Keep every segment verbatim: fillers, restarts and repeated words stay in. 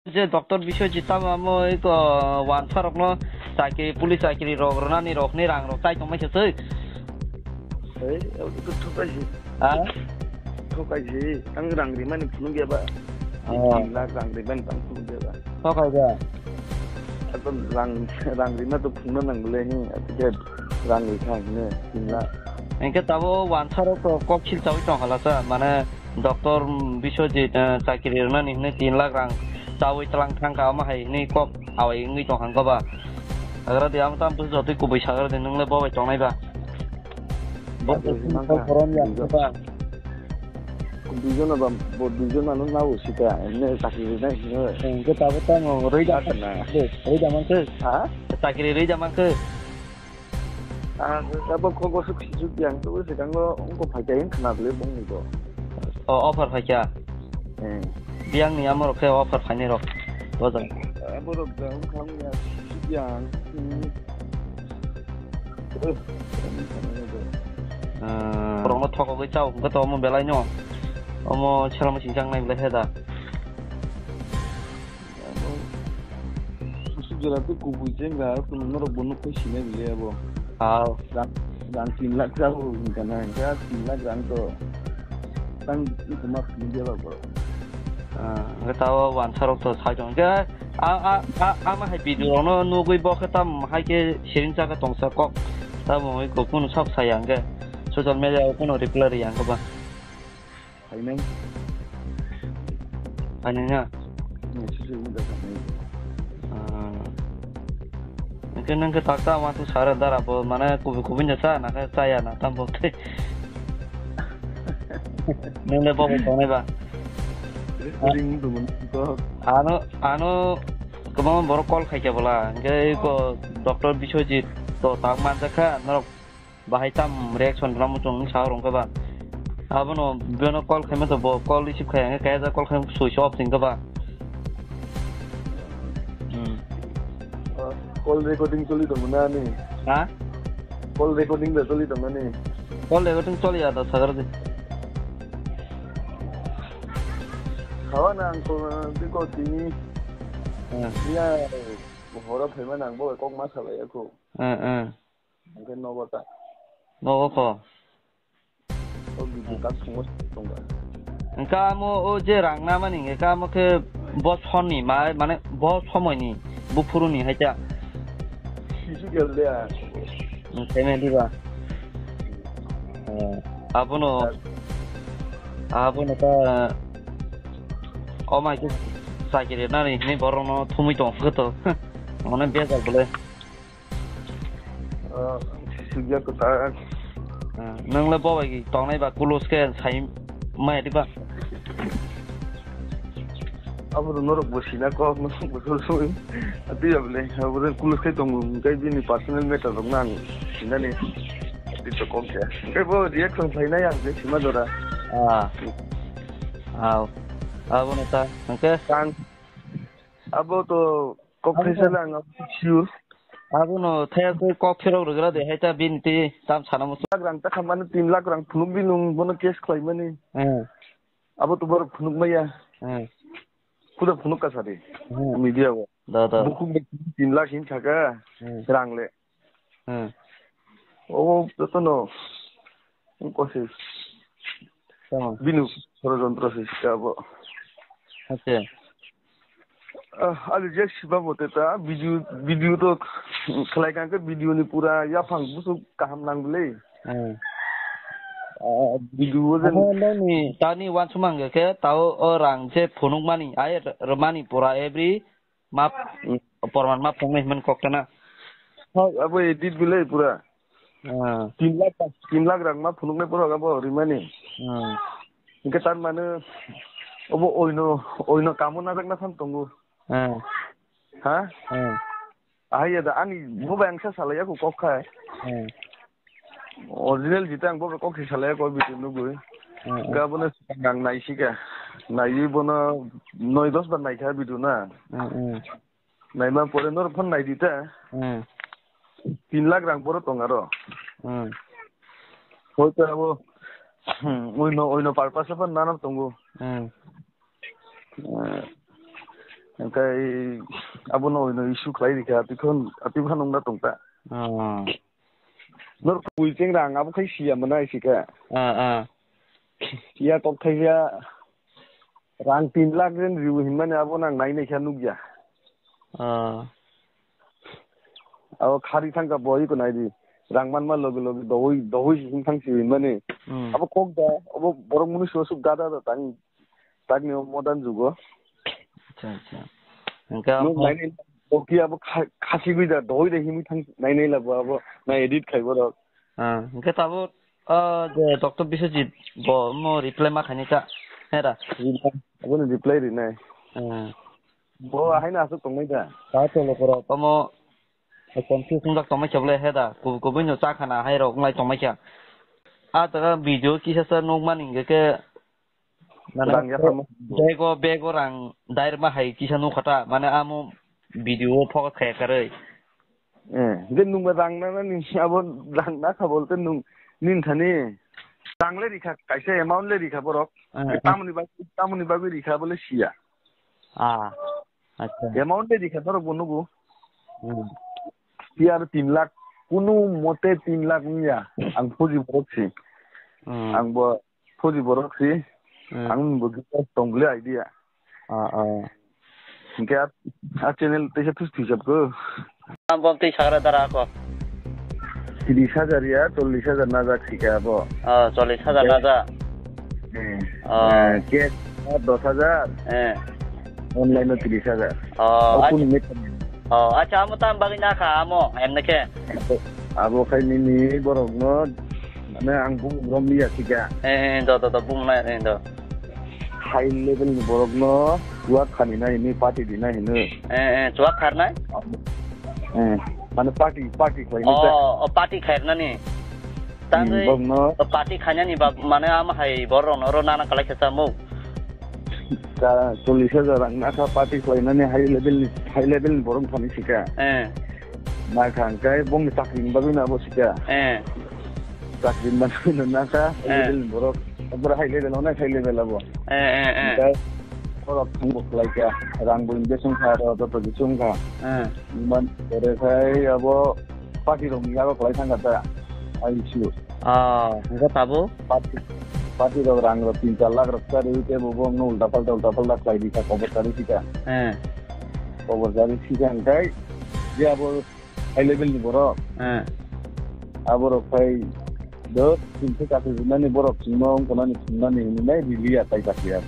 Je doctor Biswajit tamo amo eko wansa rokno chakri, police chakri rok rwnani rokni rang rok chai tongmai se twi. Hei, abo to thukaisi. Ha? Thukaisi. Ang rang rimani phunuk ya ba. Oh. Tin lakh rang rimani tang phunuk ya ba. Thokai da. Ato rang, rang rima to phunukna nang bole hi. Ato je rang rikha hine tin lakh. Engke tabo wansa rok to kok sil chawi tong hala sa. Mane Doctor Biswajit, eh, chakri rwnani hwnwi tin lakh rang chawi tlang thang kha, omo hai hwnwi kok awai wngwi tong kha, wngkha ba? Sagra de, amo tamo jotoi kubui sagra de, nwng le bo bai tongnai ba? Bo Abo hwnka. Koron ya, wngkha ba? Duijon ba, bo duijon ano nabo sita, emne chakri rinai hino. Hwnkhe tabo tamo rwi da Asa na. De, rwi da mankhe. Ha? Chakri rwi da mankhe. Ah, abo kok bosok sijik yang tu sekarang lo ongko phai kaya khna bele bong ni bo. O, offer phaikha. Eh. Biyangni amorok khe offer phainai rok. Bojak. Abo rok da ongkha wngya sijik yang. Hmm. Eh, Ah, borokno thokogwi chao hwnkhe to omo belai no. Omo selamo singchang nai belai khe da. Abo kusuk jora tei kubui chengra, kunu norok bo nukho sinai bwle abo. Aw. Rang, rang tin lakh jabo hinkha na, hinkha tin lakh rang to tang wngkha ma phunukya ba borok. Ah, hwnkhe tao wansa rok to sai tong. Hwnkhe a, a, a, ama hai video rokno nugwi bo khe tam hai khe siring chakhe tongsa kok. Tamo hoi kok kunu sok saya hwnkhe social media o kunu reply riya hwnkhe ba. Phainai. Phainai na? Hmm, social media phainai. Ah. Hwnkhe nwng khe takta wansuk sara dara bo mane kubui kubui no cha na khe chaya na tamo tei. Nwng le bo bo tongnai ba? Recording wng tongmani kok. Ano, ano kwbangma borok call khaikha bwla. Hwnkhe eko Doctor Biswajit to tak manjakha norok. Bahai tam reaction rwna muchung wng sa rwngkha ba. Abono beno call khaima to bo call receive khai ang kaya ja call khaima switch off singkha ba. Hmm. Ah, call recording choli tongmani ani. Ha? Call recording da choli tongmani. Call recording choli ya da sagar di. Khawa na ang ko, di ko tini. Hmm. Ya, horo phaima nang bo kok ma salai ako. Hmm, hmm. Hwnkhe nogo ta. Nogo kho. O video tak thwngwi tongba. Hwnkhe amo o je rang namani hwnkhe amo khe bo sonni ma, mane bo somoini buphuruni haita. Sisi gel de a. Hwnkhe me diba. Eh, abono, abono ta, o mai khe sakiri nani hwnwi borokno thumwi tong khe to. Mane bejak bole. Ah, sijak kwtal. Ah, nwng le bo bai tongnai ba kulos khe sai maya di ba? Abo rw norok bo sina kok, norok bo soi soi. Ati ya bole, abo rw kulos khe tongo, hwnkhe bini personal matter rok nang sinani. Ati to kok ya. Hwnkhe bo reaction khlainai ang je sima jora. Ah. Au. Abo no ta, hwnkhe. Tang. Abo to kok Abo khaisa lang, abo sure. Abono thaya khe kok phirok rwgra de, hai ta bini twi tam sana muchung. Lakh rang ta khamani, tin lakh rang phunuk di nung bono cash khlaimani. Hmm. Abo to borok phunuk maya. Hmm. Puda phunuk ka sari. Hmm. Media o. Da, da. Bukhuk bai tin lakh hin saka Hmm. rang le. Hmm. O jotono kosis. Tamo. Bini sorojontro se abo. Acha. Ah, ali je siba mote ta video, video to khlai kang khe video ni pura yaphang busu kaham nang bwle. Hmm. Ah, video o jen Omo nini tani wansumang khe tao o rang je phunuk mani, ai r-, rwmani pura every map, Hmm. porman map tongnai hwnmani kok tana. Hai, abo edit bwle pura. Ah. Tin lakh, tin lakh rang ma phunuknai borok abo rimani. Hmm. Hwnkhe tar mane obo oino, oino kamo najakna phan tongo. Hmm. Ha? Hmm. Ahai ya da ani bo bai ang sa salai ya ko kok khai. Hmm. Original jita ang bo kok si salai ya ko video nugui. Hmm, hmm. Ga bono ang nai sika. Nai bono noi dos bar nai kha video na. Hmm, hmm. Naima pore nor phone nai di ta. Hmm. Tin lakh rang pore tong aro. Hmm. Hoi to abo, hmm, oino, oino purpose phone nana tongo. Hmm. Eh, Hwnkhe abono oino issue khlai rikha, atwi phano, atwi phano wngna tongta. Ah. Norok bui cheng rang abo khai siya mwnai sikha. Ah, ah. Siya kok khaija rang tin lakh ren riu hinmani abo nang nai nai kha nukya. Ah. Abo khari thangkha bo iko naidi. Rang manma loge loge dohoi, dohoi him thang si hinmani. Hmm. Abo kok da, abo borok mwnwi suasuk gada da tang. Takni o modern jugo. Acha, acha. Hwnkhe nwng abo nainai, bo ki abo kha-, khasi gwi da, doi da himwi thang nainai labo abo, na edit khai borok. Ah, hwnkhe tabuk, ah, je Doctor Biswajit bo mo reply ma khaini ta, he da? Reply, aboni reply rinai. Ah. Bo haino aswk tongnai da. Ta cholo korok, omo confuse wngjak tongmai khe bole, he da? Kubui kubui no cha khana hai rok wnglai tongmai kha. Ah, taga video kisa sa nukmani hwnkhe khe, Mane rang yaphangma. Bego, bego rang dairma hai kisa nukha ta, mane amo video o focus khaya karwi. Eh, je nungba rang na, na ni abo rang na kha bolte nung nin thani rang le rikha kaisa amount le rikha borok. Eh, eh. Tamoni bag-, tamoni bagwi rikha bole siya. Ah, acha. Amount le rikha borok bo nugo. Hmm. Siya aro tin lakh, kunu mote tin lakh wngya. Ang puji borok si. Hmm. Ang bo Phoji borok si, hmm, ang bo kisa tong bwle idea. Ah, ah. Hingke a, a channel teisa thus hisab ko. Ang bo tei sagra dara ako. Tris hajar ya, chollis hajar najak sika abo. Ah, chollis hajar najak. Eh, ah, eh, cash dos hajar. Eh. Online o tris hajar. Oh, o acha. Kun met. Oh, acha, amo tam bagwi nakha amo, emne khe. Abo khai nini borokno, mane ang bumung romliya sika. Eh, eh, do, do, do, bumung nai, eh, do. High level ni borokno chuak khani nai hinwi party di nai hinwi. Eh, eh, chuak kharnai? Eh, mane party, party khlainai ta. Oh, oh, party khairnani. Tangwi, hmm, bokno. Oh, party khainani ba, mane ama hai borokno oro nana kalai khe chamung. Ka chollis hajar rang nakha party khlainani high level ni, high level ni borok thani sika. Eh. Nakha hwnkhe bongni chakri ni bagwi no abo sika. Eh. Chakri ni bagwi no nakha high, eh, level ni borok. Ekbar high level, onek high level abo. Eh, eh, eh. Hwnkhe borok thang bo khlai kha, rang bo invest wngkha, aro joto kisu wngkha. Eh. Man, ore khai abo party rok ni yago khlai thangkha ta, I C U. Ah, hwnkhe tabuk? Party, party rok rang rok tin char lakh rok kwchari tei bo, bo wngno ulta palta, ulta palta khlai rikha, kobor chari sika. Eh. Kobor chari sika hwnkhe je abo high level ni borok. Eh. Aborok khai do tin khe chakri rwnani borok chwngno wngkha nani thumnani hinwi nai riliya tai chakri abo.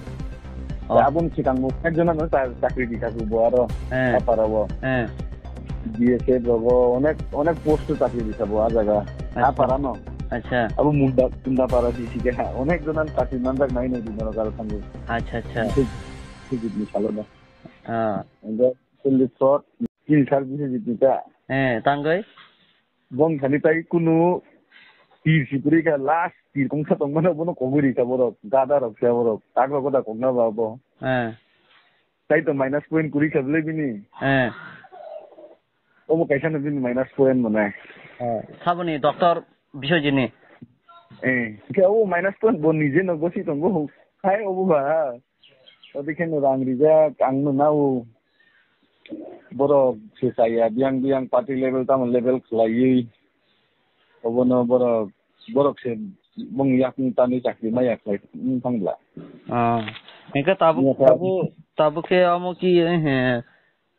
Oh. Aboni swkang bo khaijana no cha-, chakri rikha bo aro. Eh. Apara bo. Eh. B S F rogo onek, onek post o chakri rikha bo a jaga. Acha. A para no. Acha. Abo Munda, Munda para D C keha. Onek jonan chakri manjak nai nai di norok aro thango. Acha, acha. Sujit ni salo da. Ah. Ando Sundip Sot, tin sal Biswajit ni ta. Eh, tangoi? Bong thani tai kunu tir si kwrwi kha, last tir kongsa tongmano bono kogwi rikha borok, gada rok se borok. Tak rok da kokna ba bo. Eh. Tai to minus point kwrwi kha bwle bini. Eh. Obo kaisa no bini minus point mane. Eh, saboni doctor Biswajini. Eh, khe obo minus point bo nije no gosi tongo. Hai obo ba. Odi khe no rang rijak ang no nao. Borok se chaya biyang biyang party level tamo level khlaiwi. Obono borok, borok se bong yakung tanwi chakri maya khlai wng thang bla. Ah. Hingke tabuk, tabuk, tabuk khe amo ki, eh,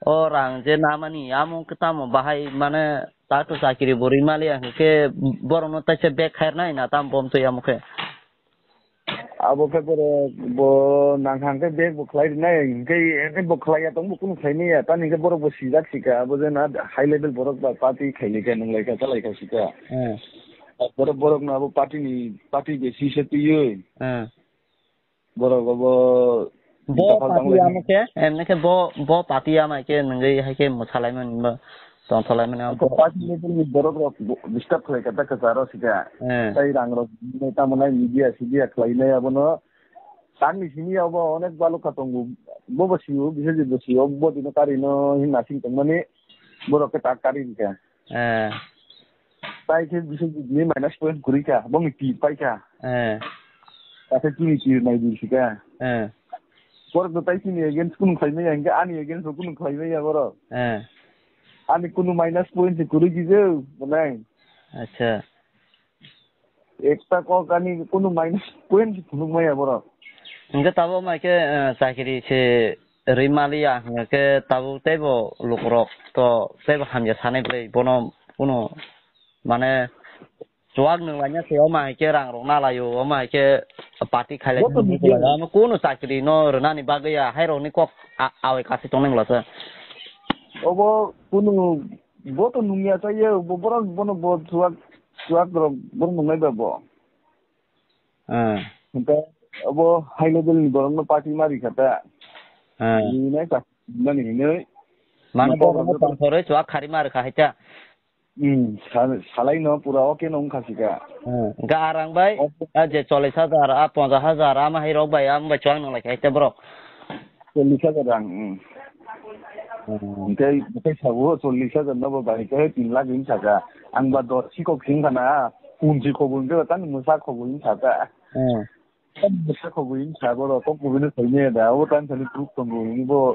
O rang je namani, amo khe tamo bahai mane tato chakiri bo rwi maliya, hwnkhe borokno taisa bag khairnai na tamo bomtwi amo khe? Abo khe borok bo nang hang khe bag bo khlai rwnai, hwnkhe bo khlaiya tongbo kunu khlaimaya, tamni hwnkhe borok bo sijak sika, abo je na high level borok ba party khailai kha, nunglai kha, chalai kha sika. Hmm. Borok, borokno abo party ni, party besi se twiwi. Hmm. Borok obo bo dapal party tanglai amo khe, emne khe bo, bo party ama khe nungui hai khe mwsalaimani bo tongtholaimani amo. Ako party level ni borok rok bo disturb khlai kha ta kwcharo sika. Eh. Tai rang rok tamo nai media sidia khlai nai abono. Tangni simi obo onek balukha tongo. Bo bo sio, Biswajit bo sio, bo dino kari no hin nasing tongmani borok khe tak kari rikha. Eh. Tai khe Biswajit ni minus point kwrwi kha, bongni tir pai kha. Eh. Ase chini tir nai di sika. Eh. Borok to tai chini against kunu khlai maya, hinkhe ani against bo kunu khlai maya borok. Eh. Ani kunu minus point se kwrwi gijak, bolai. Acha. Ekta kok ani kunu minus point se phunuk maya borok. Hinkhe tabuk mai khe, eh, chakri se rwi maliya, hinkhe tabuk teibo lukurok to teibo hamya sanai bwlai, bono kunu mane Chuak nwng laina se, omo hai khe rang rok na laio, omo hai khe party khailai. Bo to nini nini khe laio. Omo kunu chakri no rwnani bagwi ya, hai rok ni kok a-, awai kasi tongnai mla se. Obo kunu bo to nungya cha ye, bo borok bono bo chuak, chuak rok bo nungnai ba bo. Ah. Hingke obo high level ni borok no party mari kha ta. Ah. Nini nai chak mani hinoi. Mane bo rok no tongthorwi chuak khari mari kha hai ta. Hmm, sa-, salai no pura oke no wngkha sika. Hmm, ga arang bai, oke. A je chollish hajar, a ponchash hajar, ama hai rok bai, ama bai chuang nang lai kha, ite borok. Chollish hajar rang, hmm. Hmm. Tei, tei sabo chollish hajar no bo bai khe tin lakh hin saka. Ang ba dos sikok sing khana, punchi khobor hingke ba tang mwsa khobor hin saka. Hmm. Tang mwsa khobor hin sa borok, kok kubui no sai ne da, o tang sani proof tongo, bo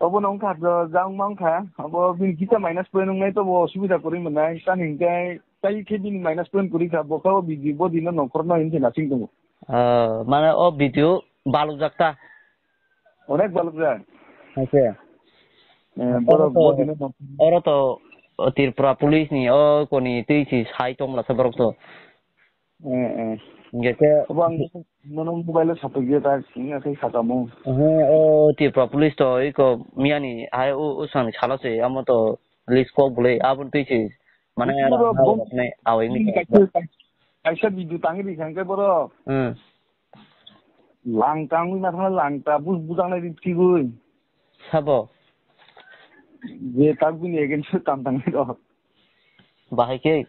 Obo no wngkha, jo, ja wngma wngkha. Obo bini kisa minus point wngnai, tobo osubida kwrwi mwnai. Tani hinkhe, tai khe bini minus point kwrwi kha, bo khe o video, bo dino nokhorno hinwi nasing tongo. Ah, mane o video balukjak ta? Onek balukjak. Haikhe. Eh, oro borok to, bo dino nok- oro to, o Tripura police ni o koni twi si sai tongla sa borok to. Eh, eh. Hingke khe obo ang nono mobile o sapikya ta, wngya khe sakamo. Oho, o Tripura police to iko miyani hai o, o swngni salo se, amo to list kok bwlwi, aboni twi se, mane, pura rang bom-, rok ne awai wngwi kaisa, kaisa video tangwi rikha hingke borok. Hmm. Langta wngwi nathangna langta, bu-, bujaknai ri phigwi. Sabo? Je tak bini against o tam tangnai rok. Bahai khe?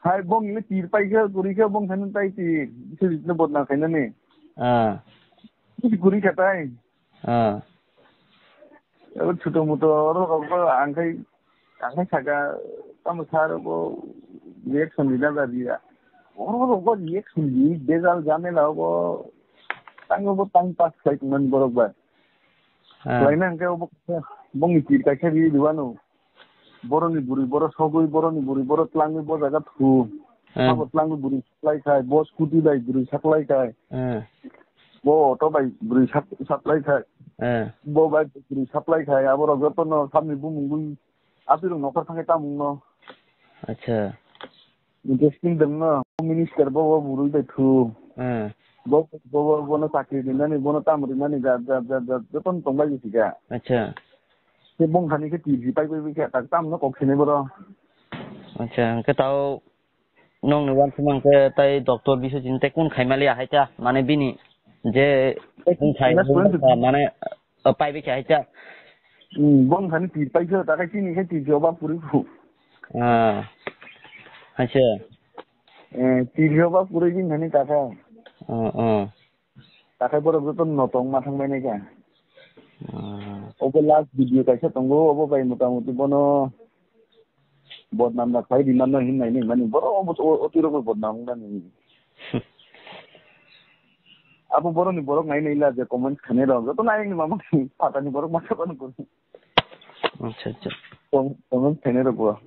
Hai, bong le tir pai khe, guri khe, bong thani tai tir. Bisi bisi bodna khainani. Ah. Bisi guri kha tai. Ah. Abo chuto muto oro rok bo ang khai, ang khai saka, tamo sar bo reaction rina da riya. Oro rok bo reaction ri, bejal jamela bo. Tango bo time pass khai tongmani borok bai. Ah. Khlaina hwnkhe obo kaisa bongni tir kaisa ri rwano. Boroni bwrwi boro sogwi, boroni bwrwi boro tlangwi bo jaga thu. Ah. Abo tlangwi bwrwi saplai khai, bo scooty bai bwrwi saplai khai. Ah. Bo auto bai bwrwi sap-, saplai khai. Ah. Bo bai bwrwi saplai khai, aborok jotono samni bumungwi abirok nokhor thangwi tamungno. Acha. Interesting dengno, minister bo, bo bwrwi bai thu. Hmm. Bo, bo, bo, bono chakri rinani, bono tam rinani, jat, jat, jat, jat, jotono tongbai bisi kha. Acha. Se bongkhani khe T V pai pai khe, tak tamno kok sinai boro. Acha, hwnkhe tao nokni uansukma hwnkhe tai doctor Biswajit tei kun khaimaliya hai ta, mane bini je bongkhai, mane, o, paibai kha hai ta. Hmm, bongkhani tir paikhe, takhai chini khe tir joba puri phu. Ah, acha. Eh, tir joba puri din thani takhai. Oh, oh. Takhai borok joto no tong ma thang bai nai kha. Ah. Obo last video kaisa tongo, obo bai mota moti bono Bodnam da khlai di mano hin nai nai mani borok obo o, o twi rok bodnam wng mani. Abo borok ni borok nai nai la je comment khainai rok joto nai ni mama phatani borok masa bano kori. Acha, acha. Comment khainai rok bo.